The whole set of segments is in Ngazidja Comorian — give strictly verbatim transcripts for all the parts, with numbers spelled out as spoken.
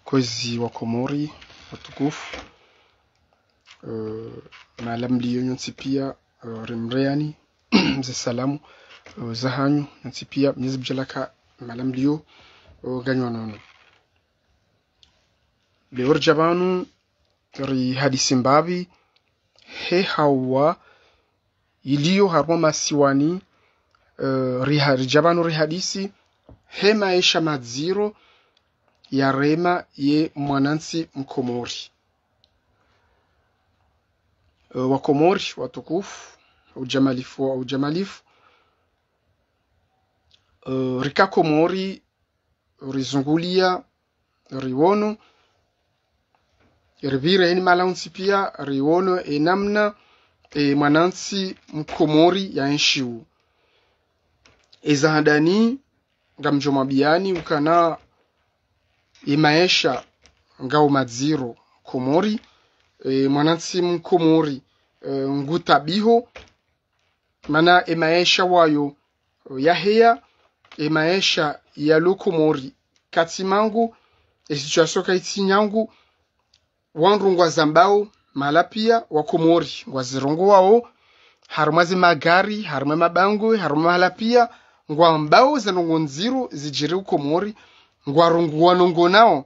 Kwezi wa Komori watukufu, eh, mahala mliyo nyontsi pia, eh, rimreyani ze salamu, eh, zahanyu nyontsi pia, Mnyezi Mngu yadjaanliya mahala mliyo, eh, nganyu wanono. Leo ridja pvanu rihadisi mbapvi he hawa iliyo harumwa masiwani, eh, riha-, ridja pvanu rihadisi he maesha madziro yarema ye mwanantsi Mkomori. Eh, Wakomori watukufu, ujamalifu, ujamalifu. Eh, rika Komori, rizunguliya, riwono, ripvire heni mahala ontsi pia, riwono enamna, eh, mwanantsi Mkomori yaenshiwo. Eza handani, ngamdjo mwambiyani ukana ye maesha ngayo madziro Komori, eh, mwanantsi Mkomori, eh, ngutabiho, mana ye maesha wayo, eh, yaheya, ye maesha yalo Komori katsi mangu, ye situation kayitsi nyangu, wandru ngwazambao mahala pia, Wakomori ngwazirongowao, harumwa ze magari, harumwa mabangwe, harumwa mahala pia, ngwambao ze ndrongoo ndziro zidjiri Komori, ngwarongo-, ngwanongonao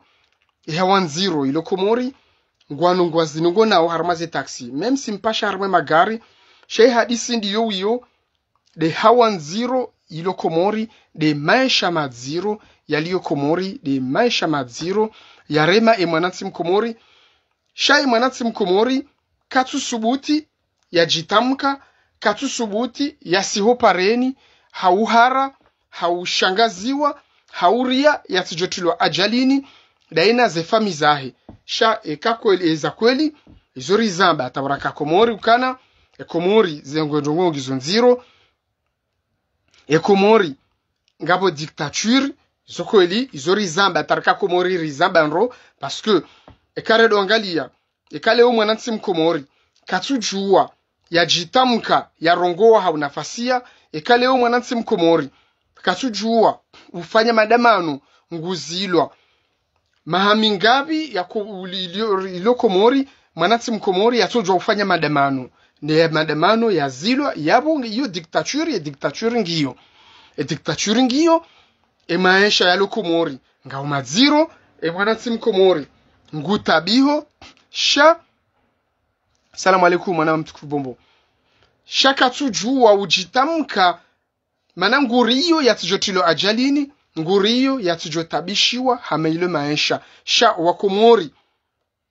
ye hawa ndziro ilo Komori, ngwanongo-, ngwazinongonao harumwa ze taxi. Même si mpasha harumwa magari, sha ye hadisi ndiyo wiyo, nde hawa ndziro ilo Komori, nde maesha madziro yaliyo Komori, nde maesha madziro yarema ye mwanantsi Mkomori. Sha ye mwanantsi Mkomori katsusubuti yadjitamka, katsusubuti yasiho pareni, hauhara, haushangaziwa, hauria, yatsidjotilwa ajalini, ndaye na ze famiyi zahe. Sha eka kweli, eza kweli, izo rizamba, hata waraka Komori ukana, e Komori, ze ndrongoo ngizo ndziro, e Komori, ngapvo dictature, izo kweli, izo rizamba, hata rika Komori rizamba ndro, parce que, eka redo angaliya, eka leo mwanantsi Mkomori, katsudjuwa, yadjitamka, yarongowa ha unafasiya, eka leo mwanantsi Mkomori, katsudjuwa, ufanya madamano, nguzilwa. Maha mingapvi ya ko-, uli-, ilio, ilio Komori, mwanantsi Mkomori, yatsodjuwa ufanya madamano. Ne madamano yazilwa, yapvo nge-, iyo dictature, ye dictature ngiyo. E dictature ngiyo, e maesha yalo Komori, ngayo madziro, e mwanantsi Mkomori, ngutabiho, sha, salamu alaikum, mwana mtukufu Bombo. Sha katsudjuwa udjitamka, mana nguriyo yatsidjotilwa ajalini, nguriyo yatsidjotabishiwa hama ilo maesha. Sha Wakomori,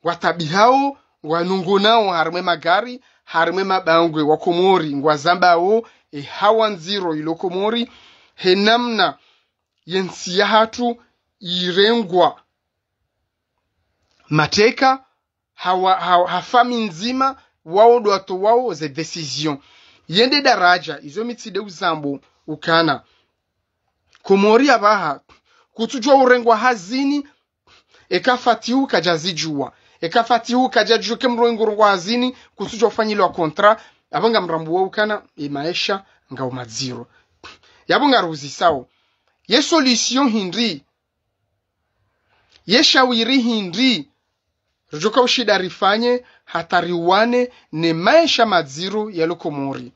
ngwatabihao, ngwanongonao harumwa magari, harumwa mabangwe, Wakomori, ngwazambao, e hawa ndziro ilo Komori, he namna ye ntsi yahatru irengwa mateka, hawa, ha, ha famiyi ndzima, wao ndo watowao ze décision. Yende daraja, izo mi tsi nde uzambo ukana Komori apvaha, kutsudjuwa urengwa hazini, eka Fatihu kadjazidjuwa. Eka Fatihu kadjadjuwa ke mdru ngurongwa hazini, kutsudjuwa ufanyilwa contrat, apvo ngamrambuwa ukana, e maesha ngayo madziro. Yapvo ngaruzisao. Ye solution hindri, ye shawiri hindri, ridjoka ushinda rifanye, hata riwane ne maesha madziro yalo Komori.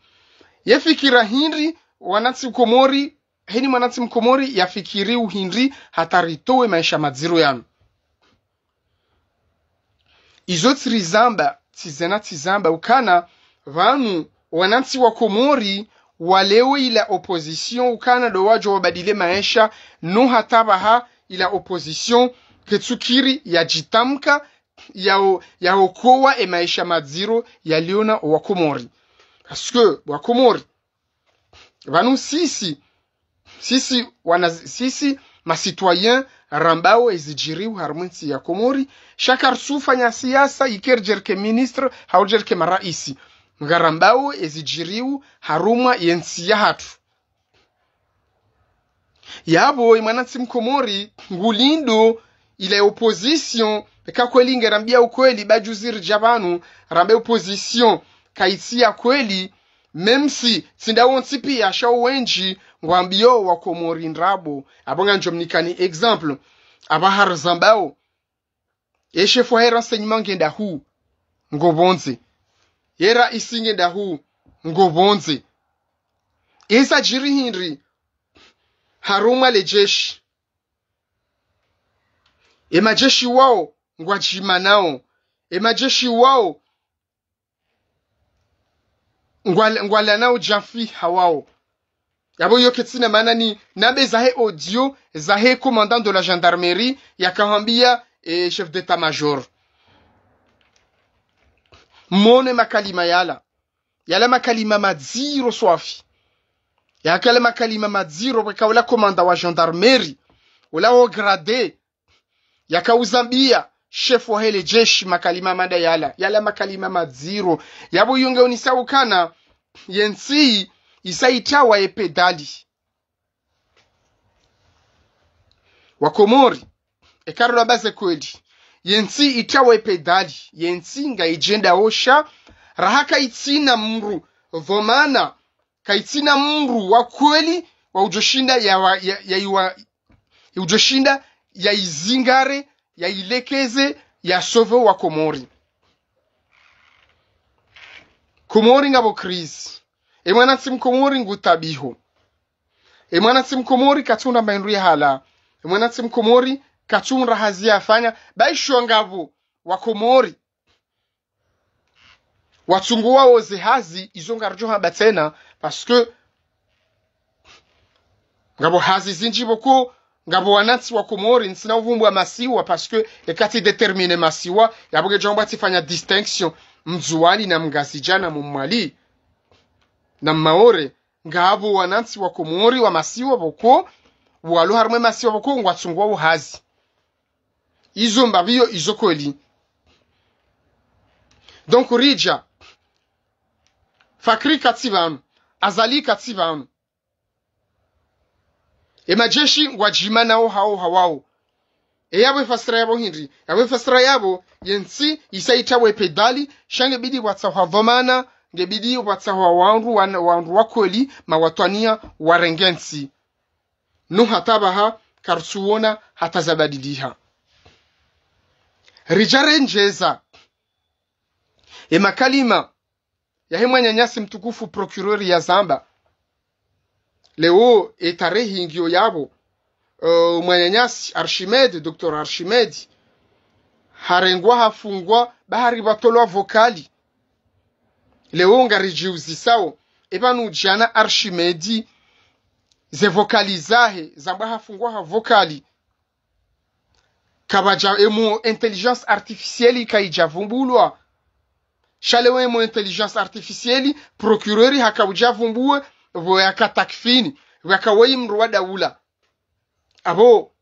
Ye fikira hindri, wanantsi Komori, heni mwanantsi Mkomori, yafikiri uhindri, hata ritowe maesha madziro yanu. Izo tsirizamba, tsizena tsizamba, ukana, pvanu, wanantsi wa Komori, walewe ila opposition, ukana ndo wadjo wabadili maesha, no hata pvaha ila opposition, ketsukiri yadjitamka, yao-, yaokowa e maesha madziro, yaliona Wakomori. Parce que, Wakomori, pvanu sisi, sisi wana, sisi ma citoyens rambao ezidjiriwo harumwa entsi ya Komori, sha karitsu fanya siasa, ike ridjerike ministre, hau ridjerike maraisi. Ngarambao ezidjiriwo harumwa yentsi yahatru. Yapvo, ye mwanantsi Mkomori, ngulindo, ila opposition, eka kweli ngerambia ukweli, ba juzi ridja pvanu, rambe opposition, kayitsi ya kweli, même si, tsi ndawontsi pia, sha wendji, ngwambio Wakomori ndrabo. Apvo ngamdjo mnikani exemple, apvaha rizambao, Ye shefu wahe renseignement nge ndahu, ngo pvondze. Ye raisi nge ndahu, ngo pvondze. Ye zadjiri hindri harumwa le jeshi? Ye majeshi wao ngwadjimanao. Ye majeshi wao ngwal-, ngwalanao djafi hawao. Yapvo iyo ketsina maana ni nambe zahe audio zahe commandant de la gendarmerie yakahambia, eh, chef d'état-major. Mone makalima yala. Yala makalima madziro swafi. Yakala makalima madziro pvweka ula commandant wa gendarmerie, ula haut gradé, yakauzambia shefu wahe le jeshi makalima mada yala. Yala makalima madziro. Yapvo iyo nge onesao ukana ye ntsi isa itrawa ye pédale. Wakomori, eka rilwa baze kweli, ye ntsi itrawa ye pédale. Ye ntsi ngayidjendao sha, raha kayitsina mdru dhwamana, kayitsina mdru wa kweli wa udjoshinda ya wa-, ya, ya iwa-, udjoshinda ya izingare, ya ilekeze, ya sauve Wakomori. Komori ngapvo crise. Ye mwanantsi Mkomori ngu tabiho. Ye mwanantsi Mkomori katsuna maindru ya hala. Ye mwanantsi Mkomori katsuna hazi ya fanya. Ba isho ngapvo Wakomori watsunguwao ze hazi, izo ngaridjo hamba tsena, parce que ngapvo hazi zindji pvoko, ngapvo wanantsi wa Komori, ntsina uvumbua masiwa, parce que eka tsi déterminer masiwa, yapvo ngedjo amba tsifanya distinction, Mndzuwani na Mngazidja na Mmwali, na Mmaore, ngapvo wanantsi wa Komori wa masiwa pvoko, walo harumwa ye masiwa pvoko, ngwatsunguwao hazi. Izo mbapviyo, izo kweli. Donc, ridja. Fakri katsi pvanu. Azali katsi pvanu. Ye majeshi ngwadjimanao hao hawao. Ye yapvo ye fasira yapvo hindri. Yapvo ye fasira yapvo, ye ntsi isa itrawa ye pédale, sha ngebidi pvwatsahwa dhwamana, ngebidi pvwatsahwa wandru wan-, wandru wa kweli, mawatwaniya warenge ntsi. No hata pvaha, karitsuona hata zabadiliha. Ridja rendjeza ye makalima yahe mwananyasi mtukufu procureur yazamba. Leo ye tarehi ngiyo yapvo, eh, mwananyasi Archimède, docteur Archimède, harengwa hafungwa, ba hari pvatolwa vocal. Leo ngaridjiuzisao, ye pvanu djana Archimède, ze vocal zahe, zambwa hafungwa ha vocal. Kapvadja emu intelligence artificielle kayidja vumbulwa. Sha leo emu intelligence artificielle, procureur hakaudja vumbuwe, pvo yaka takfini, pvo yaka woyi mdru wa daula. Apvo,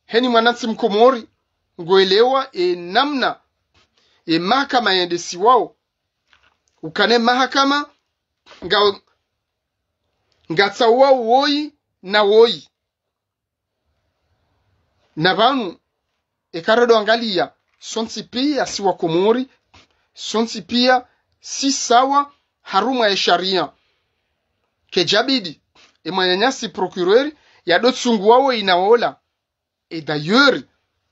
heni mwanantsi Mkomori, ngwelewa ye namna ye mahakama yendesiwao. Ukana ye mahakama nga, ngatsauwao woyi na woyi. Na pvanu, eka ridjo angaliya, sontsi piya si Wakomori, sontsi piya si sawa harumwa ye shariya. Kayidjabidi ye mwananyasi procureur yadotsunguwa woyi na wola. Et d'ailleurs,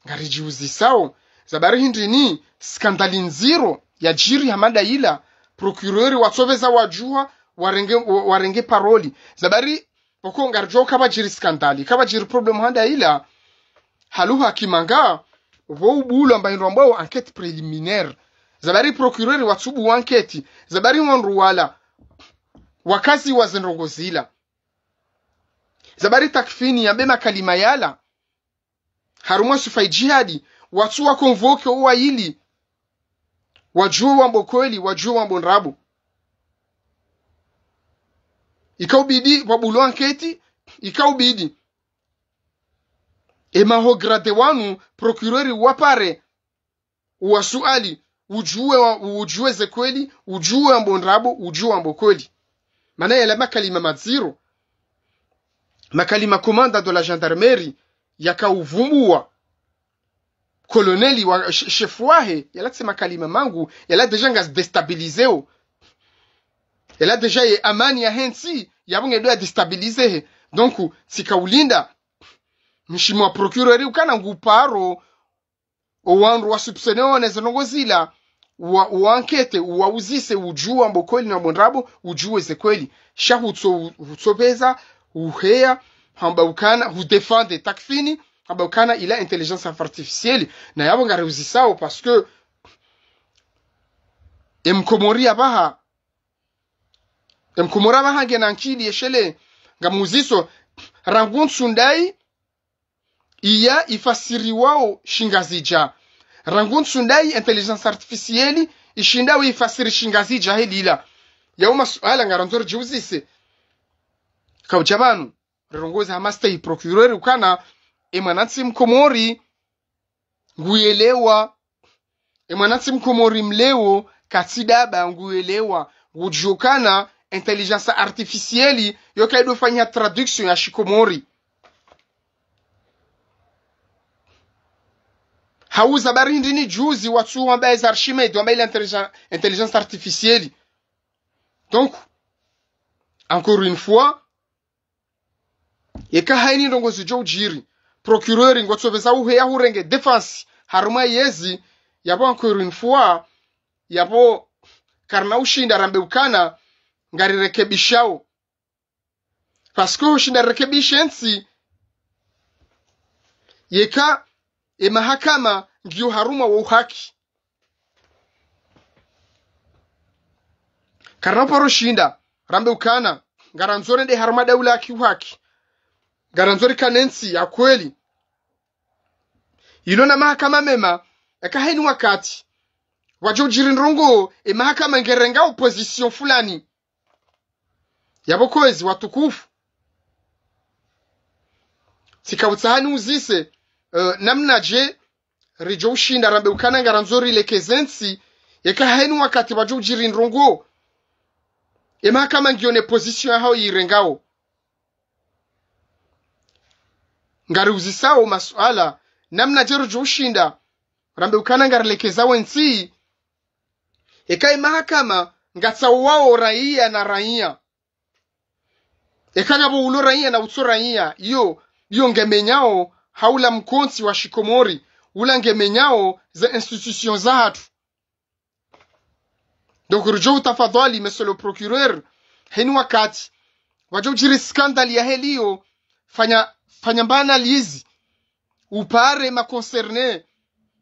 ngaridjiuzisao, zabari hindri ni scandale ndziro yadjiri hamada ila, procureur watsopveza wadjuha, warenge, wa-, warenge parole. Zabari, pvoko ngaridjuao kapvadjiri scandale, kapvadjiri problème handa ila, haluha kimanga, pvo ubulwa mba hindru ambao enquête préliminaire. Zabari procureur watsubuwa enquête, zabari wandru wala, wakaziwa ze ndrongo zila. Zabari takfini yambe makalima yala, harumwa Sufa Idjihadi, watsu wa convoqué owaili, wadjuwe wambo kweli, wadjuwe wambo ndrabo. Ikaubidi, wabulwa enquête, ikaubidi. Ye ma haut gradé wanu, procureur wapare, uwasuali, udjuwe wa-, udjuwe ze kweli, udjuwe wambo ndrabo, udjuwe wambo kweli. Mana yala makalima madziro, makalima commandant de la gendarmerie, yakauvumbuwa, colonel wa, sh-, chef wahe, yala tsi makalima mangu, yala déjà ngazi déstabilisé o. Yala déjà ye amani yahe ntsi, yapvo ngedo ya déstabilisé he. Donc, tsikaulinda, mheshimiwa procureur ukana nguparo, owandru wa soupçonné wo ne ze ndrongoo zila, wa, wa enquêté, wa uzise, udjuwa mbo kweli na mbo ndrabo, udjuwe ze kweli. Sha hutso, hutsopveza, uheya, hamba ukana, hudéfendre Takfini, hamba ukana ila intelligence artificielle. Na yapvo ngari uzisao, parce que, e Mkomori apvaha, e Mkomori apvaha ngena ankili yeshele, ngamuziso, rangu ntsu ndayi, iya ifasiriwao Shingazidja. Rangu ntsu ndayi intelligence artificielle ishindao ifasiri Shingazidja helila. Yawo masuala ngarandzo ridjiuzise. Kaudja pvanu, rirongoze hama stahi procureur ukana, e mwanantsi Mkomori nguyelewa. E mwanantsi Mkomori mleo katsi daba nguyelewa. Ngudjo ukana intelligence artificielle yo kaidofanya traduction ya Shikomori. Hauza bari ndini juzi watsu wamba eza Archimède, wamba ila intelligence, intelligence artificielle. Donc, encore une fois, yeka haini ndrongoo zidjo udjiri, procureur ngotsopveza uheya hurenge défense harumwa yezi, yapvo encore une fois, yapvo karina ushinda rambe ukana ngarirekebishao. Parce que ushinda rekebishe ntsi, yeka e mahakama ngiyo harumwa wo uhaki. Karina uparo shinda rambe ukana ngarandzo rende harumwa daula ya kiuhaki. Ngarandzo rikane ntsi ya kweli, ilo na mahakama mema. Eka haini wakati wadjo udjiri ndrongoo, e mahakama ngerengao position fulani. Yapvo kwezi watukufu, tsika utsahani uzise, eh, namnadje ridjo ushinda rambe ukana ngarandzo rilekeze ntsi, yeka haini wakati wadjo udjiri ndrongoo, e mahakama ngiyo ne position yahao yirengao. Ngari uzisao masuala, namnadje ridjo ushinda rambe ukana ngarilekezao entsi, eka e mahakama ngatsauwao raiya na raiya. Eka ngapvo ulo raiya na utso raiya, iyo, iyo ngemenyao haula mkontsi wa Shikomori, ula ngemenyao ze institution zahatru. Donc, ridjo utafadhali, monsieur le procureur, haini wakati wadjo udjiri scandale ya heliyo, fanya, fanya mba analyse, upare ma concernés,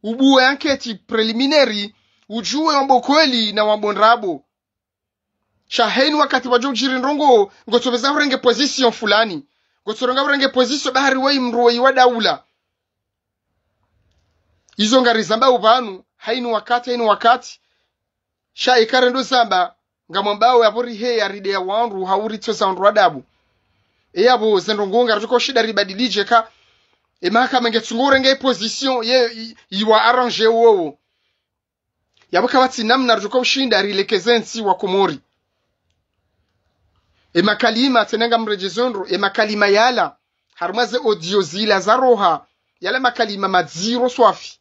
ubuwe enquête préliminaire, udjuwe wambo kweli na wambo ndrabo. Sha haini wakati wadjo udjiri ndrongoo, ngotsopveza urenge position fulani. Ngotsoronga urenge position bahari weyi mndru weyi wa daula. Izo ngarizambao pvanu, haini wakati, haini wakati. Sha eka rendo zamba, ngamwambao yapvo riheya rideya wandru, hau ritsoza wandru adabu. E yapvo ze ndrongoo ngaridjo ushinda ribadilidje ka, e mahakama ngetsungo urenge position ye, i, iwa arrangé wowo. Yapvo kapvatsi namna ridjo ushinda rilekeze ntsi wa Komori. E makalima, tsena ngamredjezo ndro, e makalima yala, harumwa ze audio zila zaroha, yala makalima madziro swafi.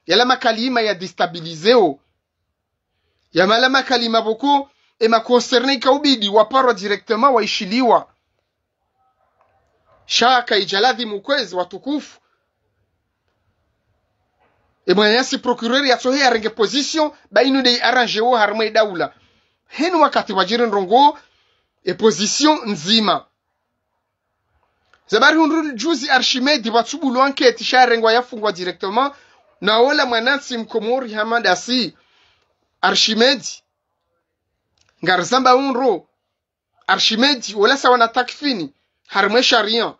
Yala makalima ya déstabilisé wo. Yamala makalima pvoko, e ma concernés ikaubidi waparwa directement waishiliwa. Sha kaidja ladhimu kwezi watukufu. E mwananyasi procureur yatsohe yarenge position, ba inu nde i arrangé wo harumwa e daula. Haini wakati wadjiri ndrongoo, e position ndzima. Zabari hundru juzi Archimède pvatsubulwa enquête sha yarengwa yafungwa directement, na ola mwanantsi Mkomori hama ndasi. Archimède, ngarizamba undro, Archimède, wola sawa na Takfini, harumwa e sharia.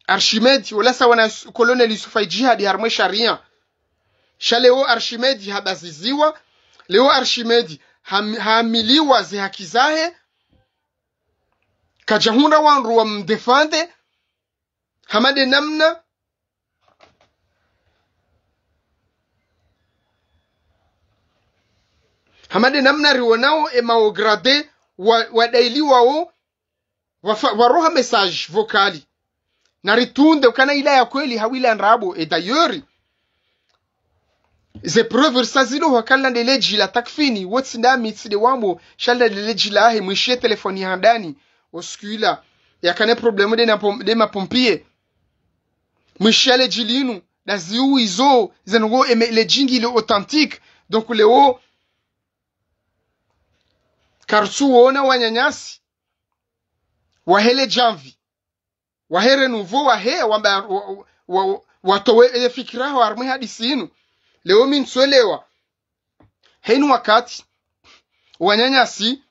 Archimède, wola sawa na Yus-, Colonel Youssouf Aidjihad, harumwa e sharia. Sha leo Archimède habaziziwa, leo Archimède ham-, hamiliwa ze haki zahe, kadjahundra wandru wamdéfendre, hama nde namna, hama nde namna riwonao e ma hauts gradés wa, wadailiwawo, wafa-, waroha message vocal. Naritunde ukana ila ya kweli hau ila ndrabo. Et d'ailleurs, ze preuves risa zilo hwakala nde ledji la Takfini, wotsi ndami tsi nde wambo, sha nde ledji lahe, mwishiye téléphone ya handani, o siku ila yakana problème nde na pom-, nde ma pompiers. Mwishiya ledji linu, Ndazi uwo izo, ze ndrongoo eme le djingi le authentique. Donc leo, karitsuona wananyasi wahe le djamvi, wahe Renouveau, wahe, wamba, wa, wa, wa, watowe ye fikira yahawo harumwa ye hadisi inu. Leo mi ntsuelewa. Heni wakati, wananyasi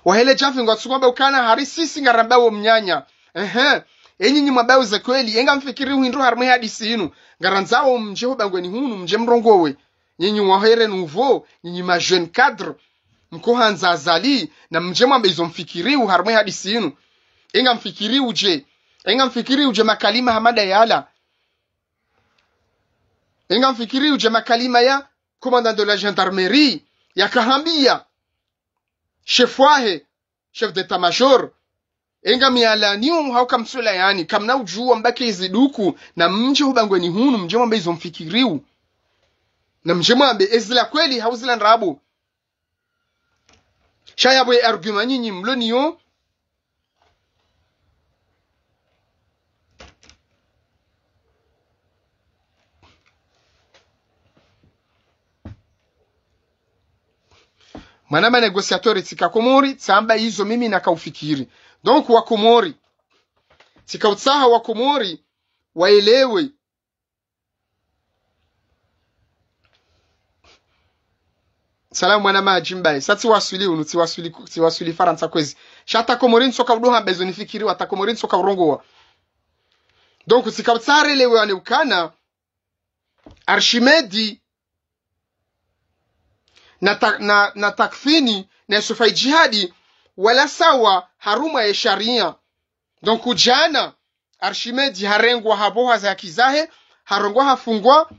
wahe le djamvi ngwatsuka wamba ukana hari sisi ngarambao mnyanya. Ehe. Enyinyi mwambao ze kweli, enga mfikiri hindru harumwa ye hadisi inu. Ngarandzao mdje ho bangweni hunu, mdje mrongowe. Nyinyi wahe Renouveau, nyinyi ma jeunes cadres, mkohandza Azali, na mdje mwambe izo mfikiriwo harumwa ye hadisi inu. Enga mfikiriwo dje? Enga mfikiriwo dje makalima hama nda yala? Enga mfikiriwo dje makalima ya commandant de la gendarmerie, yakahambia chef wahe, chef d'état-major? Enga miyalaniyo hauka mswela yani, kamna udjuwa mbake izi duku, na mdje ho bangweni hunu, mdje mwambe izo mfikiriwo. Na mdje mwambe ezila kweli, hau zila ndrabo. Sha yapvo ye argument nyinyi mlo nayo. Mwana ma négociateur tsika Komori, tsamba izo mimi nakaufikiri. Donc wa Komori, tsika utsaha wa Komori waelewe. Salamu mwana ma Jimbaye. Sa tsiwaswili hunu, tsiwaswili, tsiwaswili Farantsa kwezi. Sha hata Komori ntsoka udo hamba izo nifikiriwo, hata Komori ntsoka urongowa. Donc, tsika utsaha relewane ukana Archimède na ta-, na, na Takfini na Yusufa Idjihadi wala sawa harumwa ye sharia. Donc, djana, Archimède harengwa, haboha ze haki zahe, harengwa, hafungwa,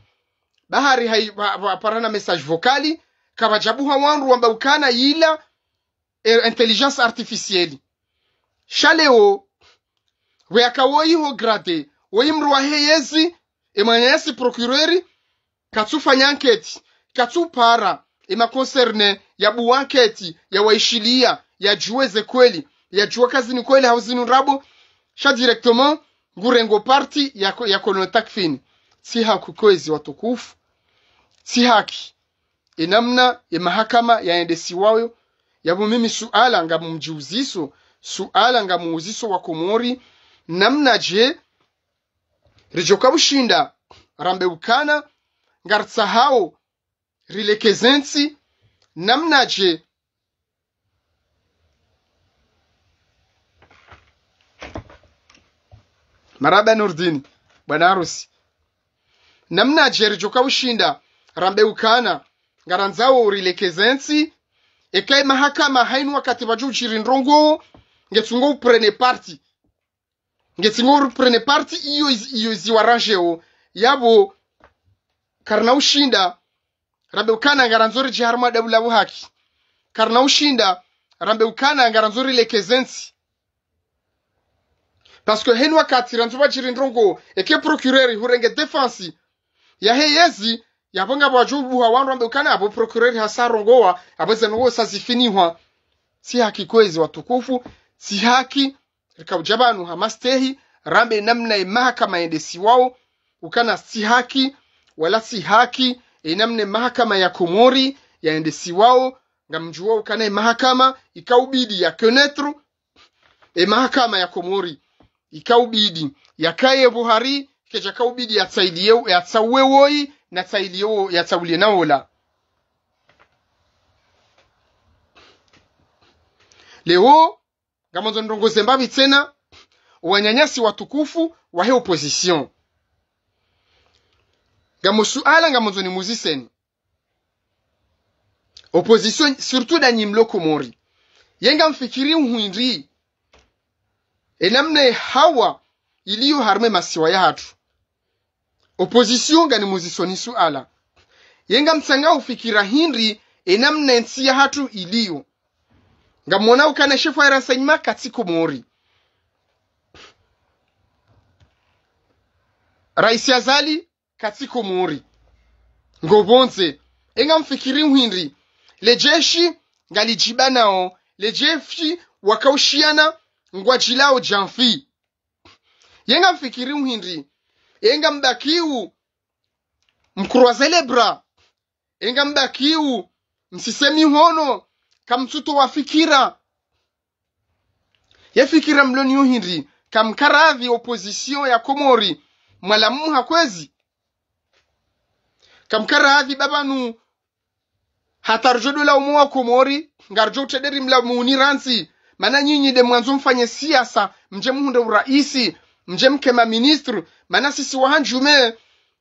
bahari hai-, ha-, ha-, hapara na message vocal, kapvadjabuha wandru wamba ukana yila, e, intelligence artificielle. Sha leo, we aka woyi haut gradé, woyi mdru wahe yezi, e mwananyasi procureur, katsufanya enquête, katsupara, e ma concernés yabuwa enquête, yawaishiliya, yadjuwe ze kweli, yadjuwe ka zinu kweli hau zinu ndrabo, sha directement, ngurengo parti ya ko-, ya colonel Takfini. Tsi haki kwezi watukufu. Tsi haki. E namna e mahakama yaendesiwayo, yapvo mimi suala ngamumdjiuziso, suala ngamuuziso wa Komori, namna dje ridjoka ushinda rambe ukana ngaritsahao rilekeze ntsi, namna dje, marahaba Nurdini, bwana harusi, namna dje ridjoka ushinda rambe ukana ngarandzao rilekeze ntsi, eka e mahakama hayinu wakati pvadjo udjiri ndrongoo, ngetsungo uprene parti. Ngetsingo uprene parti iyo iz-, iyo iziwaranjeo. Yapvo, karina ushinda rambe ukana ngarandzo ridje harumwa daula pvo haki. Karina ushinda rambe ukana ngarandzo rilekeze ntsi. Parce que heni wakati randzo pvadjiri ndrongoo, eke procureur hurenge défense yahe yezi, yapvo ngapvo wadjo ubuha wandru wambe ukana apvo procureur hasa rongowa, apvo ze ndrongoo sa zifinihwa. Tsi haki kwezi watukufu, tsi haki, rika udja pvanu ha mastehi, rambe namna e mahakama yaendesiwao, ukana tsi haki, wala tsi haki, e namna e mahakama ya Komori yaendesiwao, ngamdjuwa ukana e mahakama, ika ubidi ya connaître, e mahakama ya Komori, ika ubidi yakaye pvo hari, kedjaka ubidi yatsailiye, yatsauwe woyi, na tsailiye wo, yatsauliye na wola. Leo, ngamandzo ndrongoze mbapvi tsena, wananyasi watukufu wahe opposition. Ngamo suala ngamandzo nimuziseni. Opposition, surtout ndanyi mlo Komori. Ye ngamfikiri uhindri. E namna e hawa iliyo harumwa e masiwa yahatru. Opposition nganimuzisoni suala. Ye ngamtsanga ufikira hindri e namna e ntsi yahatru iliyo. Ngamwona ukana shefu wa renseignement katsi Komori. Raisi Azali katsi Komori. Ngo pvondze. E ngamfikiri uhindri. Le jeshi ngalidjibanao. Le jeshi wakaushiana ngwadjilao djamvi. Ye ngamfikiriyo hindri? Ye ngambakiyo mcroiser les bras? Ye ngambakiyo msise mihono, kamtsutowa fikira? Ye fikira mlo nayo hindri? Kamkaradhi opposition ya Komori mwalamuha kwezi? Kamkaradhi ba pvanu hata ridjo dola umwe wa Komori, ngaridjo utrenderi mlamuhuni rantsi? Mana nyinyi nde mwandzo mfanye siasa, mdje muhundre uraisi, mdje mke maministre. Mana sisi wahandjume,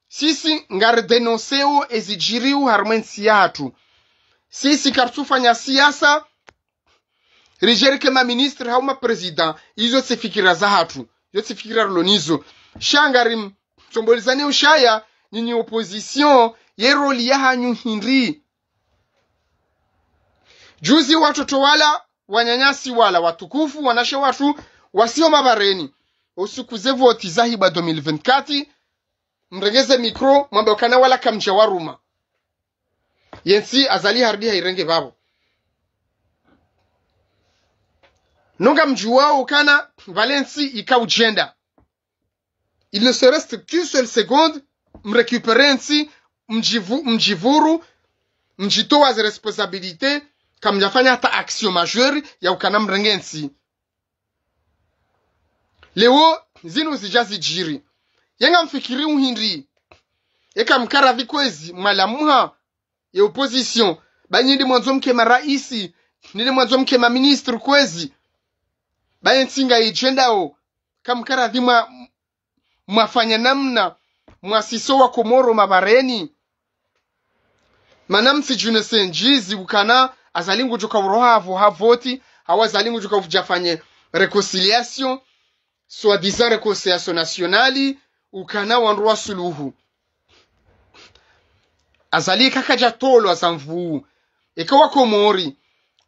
sisi ngaridénoncéo ezidjiriyo harumwa entsi yahatru. Sisi karitsufanya siasa ridje rike maministre hau maprésident. Izo tsi fikira zahatru, izo tsi fikira rilo nazo. Sha ngarimtsombolezani ushaya, nyinyi opposition, ye rôle yahanyu hindri? Juzi watoto wala, wananyasi wala watukufu, wanawashe watru wasio mabareni, usiku ze voti zahibwa deux mille vingt-quatre, mrenge ze micro, mwambe ukana wala kamdja waruma. Yentsi Azali harudi hairenge pvapvo. No ngamdjuwao ukana pvale ntsi ika udjenda. Il ne se reste qu'une seule seconde, mrécupérer ntsi, mdjivu-, mdjivuru, mdjitowa ze responsabilités, kamdjafanya hata action majeure ya ukana mrenge ntsi. Leo zinu zidja zidjiri. Ye ngamfikiriyo hindri? Ye kamkaradhi kwezi mwalamuha ye opposition, ba nyi nde mwandzo mke maraisi, nyi nde mwandzo mke maministre kwezi? Ba yentsi ngaidjendao, kamkaradhi mwa, mwafanya namna mwasiso wa Komori mabareni? Mana mtsidjune sendjizi ukana Azali ngudjoka uroha pvo ha voti, hau Azali ngudjoka udja fanye réconciliation, soi-disant réconciliation nationale, ukana wandru wasuluhu. Azali kakadja tolwa za nvuu. Eka wa Komori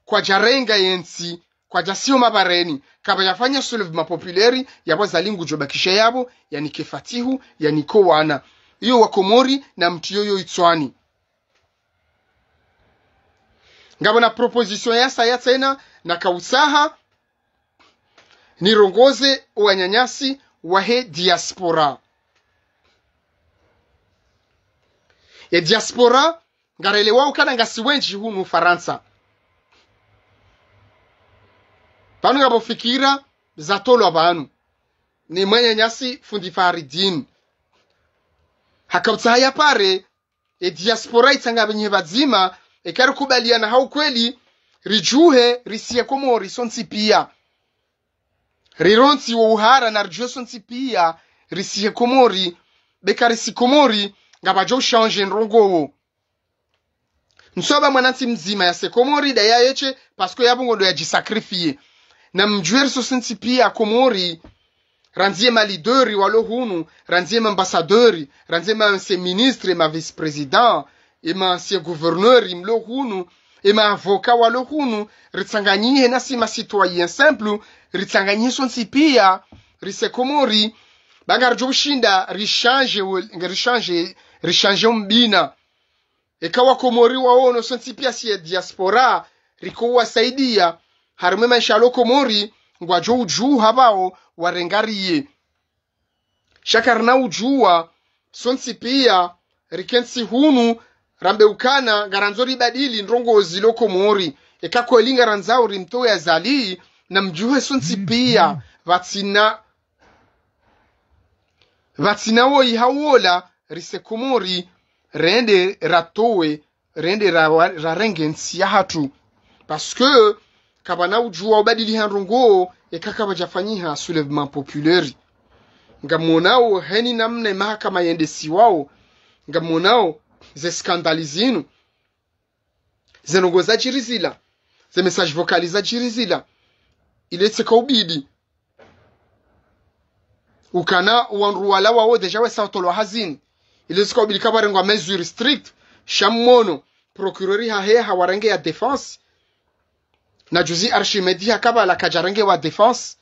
kwadjarenga yentsi, kwadjasio mabareni, kapvadjafanya soulèvement populaire, yapvo Azali ngudjobakisha yapvo, yanike Fatihu, yanike wana. Iyo wa Komori namtriyo yo itswani. Ngapvo na proposition yasaya tsena, nakautsaha nirongoze wananyasi wahe diaspora. Ye diaspora, ngarelewao ukana ngasi wendji hunu Farantsa. Pvanu ngapvo fikira zatolwa pvanu ni mwananyasi fundi Faridine. Hakautsaha yapare, ye diaspora itsanganye pvadzima, eka rikubaliana ha ukweli, ridjuhe risiye Komori sontsi pia. Rirontsi wo uhara na ridjuhe sontsi pia, risiye Komori, beka risi Komori, ngapvadjo ushanje ndrongo wo. Ntsoba mwanantsi mdzima yase Komori, da yayeshe, parce que yapvo ngondo yadjisacrifier. Namdjuwe riso sontsi pia Komori, randzi ye ma leader walo hunu, randzi ye ma ambassadeur, randzi ye ma ancien ministre, ma vice-président, ye ma ancien gouverneur mlo hunu, ye ma avocat walo hunu, ritsanganyihe nasi ma citoyen simple, ritsanganyihe sontsi pia, rise Komori, ba ngaridjo ushinda rishanje, rishanje, rishanje umbina. Eka wa Komori waono sontsi pia si ye diaspora, riko wasaidia, harimwa ye maesha yalo Komori, ngwadjo udjuha pvao warenge riye. Sha karina udjuwa, sontsi pia, rikentsi hunu, rambe ukana, ngarandzo ribadili ndrongo zilo Komori. Eka kweli ngarandzao rimtowe Azali, namdjuhe sontsi pia, pvatsina, pvatsina woyi hau wola, rise Komori, rende ratowe, rende ra-, rarenge ntsi yahatru. Parce que, kapvana udjuwa ubadiliha ndrongo, eka kapvadjafanyiha soulèvement populaire. Ngamwonao heni namna ye mahakama yendesiwao, ngamwonao ze scandale zinu, ze ndrongo zadjiri zila, ze message vocal zadjiri zila, ile tsika ubidi ukana wandru wala wao déjà wesa utolwa hazini. Ile tsika ubidi kapvarengwa mesure stricte, sha mmono procureur hahe hawarenge ya défense. Na juzi Archimède hakapvala kadjarenge wa défense.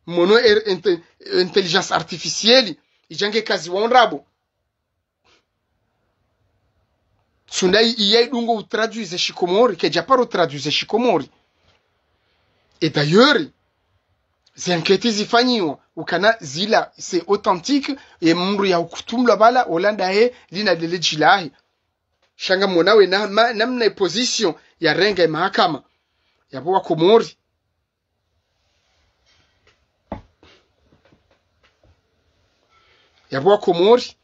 Mmono er-, inte-, intelligence artificielle idjange kazi wa ondrabo. Sunda i-, iya idungo utraduise shikomori, kedja paro traduise shikomori. Et d'ailleurs, Ze enquête zifanyiwa, ukana zila, c'est authentique, ye mdru ya ukutumlwa pvala, ola ndaye, lina lele djilahe. Sha ngamwonao ye na, ma, namna ye position yarenga ye mahakama. Yapvo Wakomori. Yapvo Wakomori,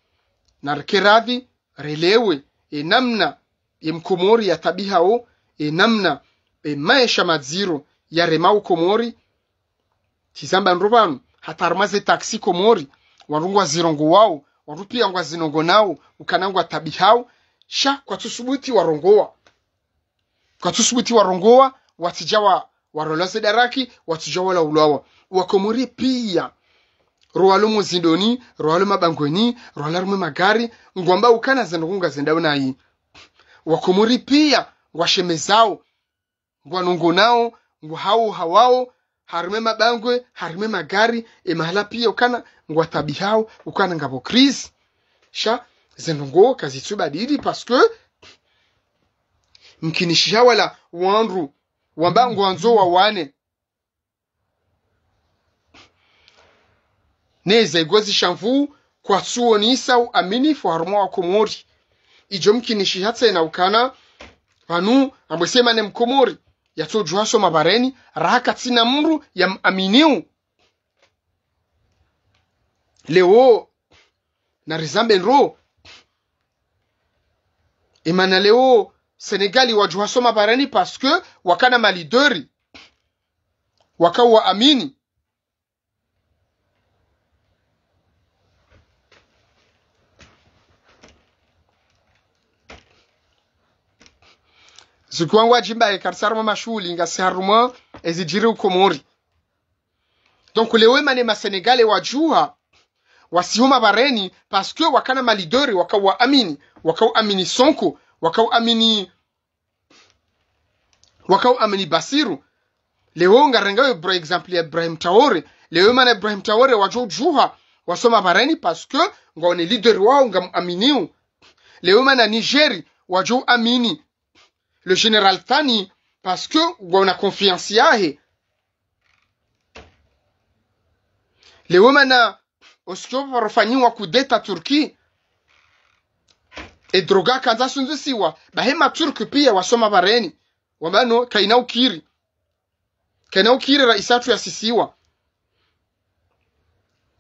narike radhi, relewe, ye namna, ye Mkomori yatabihao, ye namna, ye maesha madziro, yaremao Komori, tsi zamba ndro pvanu, hata harumwa ze taxi Komori, wandru ngwazirongowao, wandru pia ngwazinongonao, ukana ngwatabihao, sha kwatsusubuti warongowa. Kwatsusubuti warongowa, watsidja wa, warolwa ze daraki, watsidja walaulwawa. Wakomori pia, ro walo mozindoni, ro walo mabangweni, ro walo harumwa ye magari, ngwamba ukana ze ndrongoo ngazendao nayi. Wakomori pia, ngwashemezao, ngwanongonao, ngwahao hawao, harumwa ye mabangwe, harumwa ye magari, ye mahala pia ukana, ngwatabihao, ukana ngapvo crise. Sha, ze ndrongoo kazitsubadili, parce que, mkinishiha wala wandru, wamba ngwandzo wawane. Neza igozi sha nvu, kwatsuonesa uaminifu harumwa Wakomori. Idjo mkinishiha tsena ukana, pvanu, ambwese mana ye Mkomori, yatsodjuha soma bareni, raha katsina mdru yamaminio. Leo, narizambe ndro. Ye mana leo, Senegali wadjuha soma bareni parce que wakana ma leader. Wakawaamini. Zuki wangu wadjimba ye karisa harumwa mashuhuli, ngasi harumwa ezidjiri Ukomori. Donc, leo ye mana ye ma Sénégalais wadjuha, wasihoma bareni, parce que wakana ma leader, wakawaamini, wakawaamini Sonko, wakawaamini wakawaamini Bassirou. Leo ngarengao ye bra exemple ya Ibrahim Traoré. Leo ye mana Ibrahim Traoré wadjo udjuha wasoma bareni parce que ngwaone leader wao ngamuaminio. Leo ye mana Niger wadjo uamini le général Tiani parce que ngwaona confiance yahe. Leo ye mana osikio pvarofanyiwa coup d'État Turquie. Ye droga kandza sundzisiwa, bahi ma Turc pia wasoma bareni. Wamba no, kayina ukiri. Kayina ukiri raisi watru yasisiwa.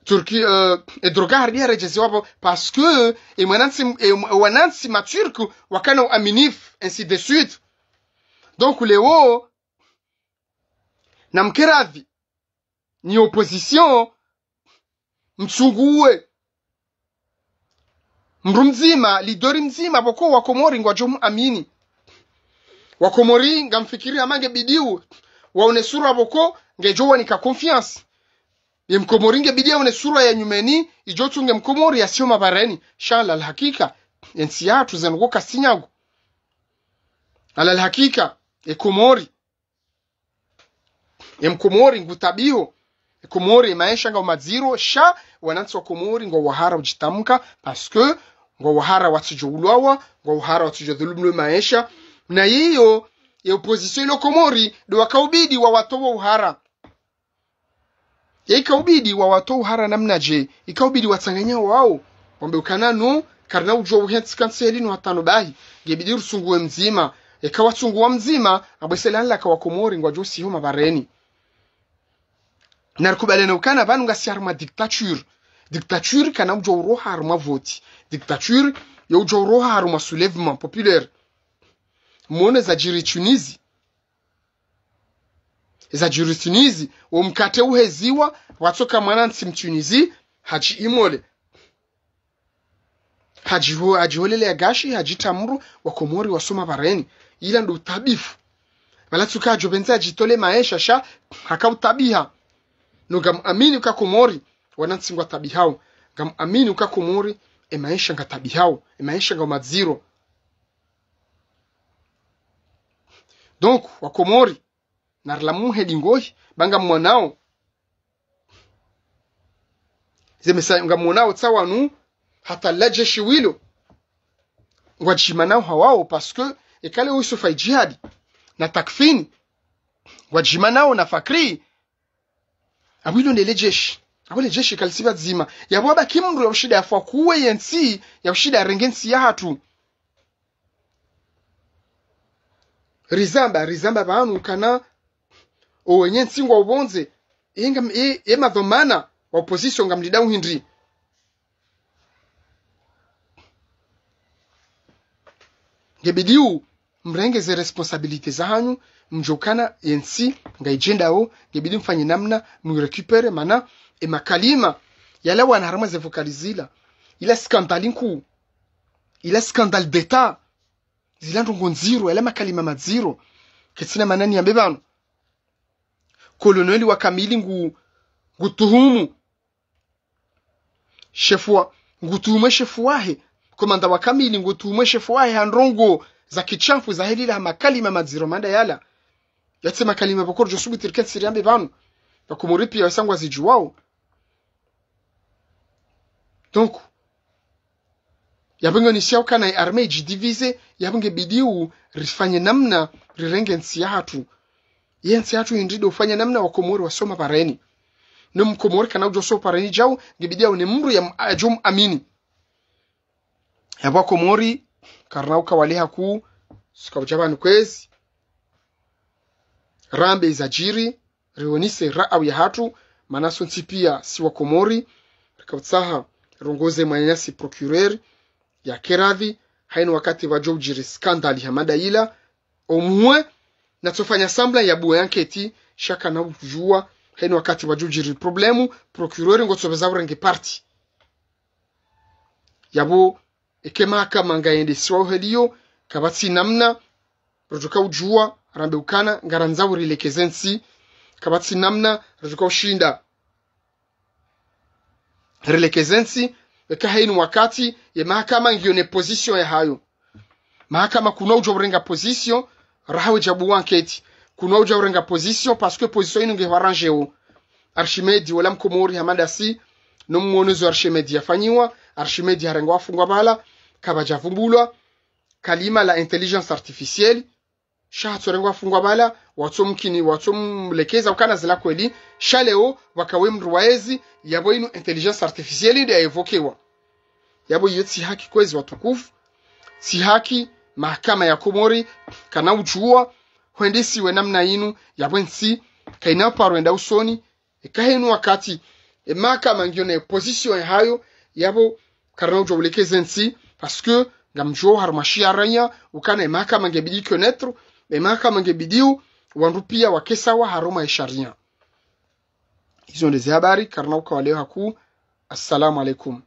Turquie, euh, ye droga harudi yaredjeziwa pvo, parce que, ye mwanantsi, ye mw-, wanantsi ma Turc wakana uaminifu, ainsi de suite. Donc, leo, namke radhi, nyi opposition, mtsunguwe. Mdru mdzima, leader mdzima, pvoko Wakomori ngwadjo muamini. Wakomori ngamfikiri hama nge bidiu, waone sura pvoko, ngedjo wanika confiance. Ye Mkomori nge bidiu yaone sura ya nyumeni, idjo tsunge Mkomori yasihoma bareni. Sha alal hakika, ye ntsi yatru ze ndrongoo kasinyagu. Alal hakika, ye Komori. Ye Mkomori ngutabihao. Ye Komori ye maesha ngao madziro, sha wanantsi wa Komori ngwawahara udjitamka, parce que ngwawahara watsidjo ulwawa, ngwawahara watsidjo dhulumlwa ye maesha. Na yiyo, ye opposition ilo Komori, ndo wakaubidi wawatowe uhara. Ye ikaubidi wawatowe uhara namnadje, ikaubidi watsanganye wao. Wambe ukana no, karina udjo uhentsi kantsi heli no hata no bahi. Ngebidi rutsunguwe mdzima. Eka watsunguwa mdzima, ambwese lala ka Wakomori ngwadjo sihoma bareni. Narikubalene ukana pvanu ngasi harumwa dictature. Dictature kana udjo uroha harumwa voti. Dictature yo udjo uroha harumwa soulèvement populaire. Mwone zadjiri Tunisie. Zadjiri Tunisie, wo mkatre uheziwa, watsoka mwanantsi Mtunisie, hadji imole. Hadjiho-, hadjiholele ya gashi, hadji tamru, Wakomori wasoma bareni. Ila ndo utabifu. Pvala tsuka hadjo pvendza hadjitole maesha sha, haka utabiha. No ngamuamini uka Komori, wanantsi ngwatabihao. Ngamuamini uka Komori, ye maesha ngatabihao, ye maesha ngao madziro. Donc, Wakomori, narilamuhe dingohi, ba ngamwonao. Ze mesa ngamwonao tsi wanu, hata ladjeshi wilo. Ngwadjimanao hawao, parce que, eka le Youssouf Idjihadi, na Takfini. Ngwadjimanao na Fakri. Apvo ilo ndele jeshi. Apvo le jeshi kalisi pvadzima. Yapvo apvaki mndru ya ushinda yafukuwe yentsi, ya ushinda yarenge ntsi yahatru. Rizamba, rizamba pvanu kana owenye ntsi ngwao pvondze, e ngam-, e, e madhwamana wa opposition ngamlindao hindri. Ngebidi mrenge ze responsabilité zahanyu, mdjuwe ukana yentsi ngayidjendao, ngebidi mfanye namna muirécupérer, mana e makalima yalawana harumwa ze vocal zila, ila scandale nkuu, ila scandale d'État, zila ndrongo ndziro, yala makalima madziro. Ketsina mana niyambe pvanu. Koloneli wa kamili ngu, ngutuhumu shefu wa, ngutuhumu shefu wahe. Komanda wa kamili ngutuhumu shefu wahe ha ndrongo za kishamfu zahe lila ha makalima madziro manda yala. Yatsi makalima pvoko ridjo subutu rike ntsi riyambe pvanu. Wakomori piya wesa ngwazidjuwao. Donc, yapvo nge nisiyao kana e armée idjidivisé, yapvo ngebidi rifanye namna rirenge ntsi yahatru. Ye ntsi yahatru hindri ndo ufanya namna wakomori wasoma pvareni. No mkomori kana udjo soma pvareni djau, ngebidi yaone mndru ya m-, adjo muamini. Yapvo wakomori, karina uka wale hakuu, suka udja pvanu kwezi rambe izadjiri, rionese ra'awu yahatru, mana sontsi piya si wakomori, rika utsaha rongoze mwananyasi procureur, yake radhi, hayina wakati pvadjo udjiri scandale hama nda yila, omwe, natsofanya semblant yabuwe enquête, sha kana udjuwa, hayina wakati pvadjo udjiri problème, procureur ngotso pveza urenge parti. Yapvo, eke mahakama ngayendesiwao heli iyo, kapvatsi namna, rodjoka udjuwa, rambe ukana, ngarandzao rilekeze ntsi, kapvatsi namna, rodjoka ushinda rilekeze ntsi, eka hayina wakati, ye mahakama ngiyo ne position yahayo. Mahakama kuna udjo urenga position, raha wedjabuwa enquête. Kuna udjo urenga position, parce que position yinu nge hwaranjeo. Archimède, wala mkomori hama nda si, no mwono zo Archimède yafanyiwa, Archimède harengwa hafungwa pvala, kapvadja vumbulwa kalima la intelligence artificielle, sha hatsorengwa hafungwa pvala, watso mkini, watso mlekeza ukana zila kweli, sha leo, pvakawe mndru wa ezi, yapvo yinu intelligence artificielle nde ya évoquéwa. Yapvo iyo tsi haki kwezi watukufu, tsi haki mahakama ya Komori, kana udjuwa, hwendesiwe namna yinu, yapvo ntsi, kayina paro yenda usoni, eka hayina wakati, e mahakama ngiyo ne position yahayo, yapvo karina udjo ulekeze ntsi, parce que ngamdjuo harumwa shariya, ukana e mahakama ngebidi connaître, e mahakama ngebidi u, wandru piya wake sawa harumwa e shariya. Izo nde ze habari, karina uka wale hakuu. Assalamu alaikum.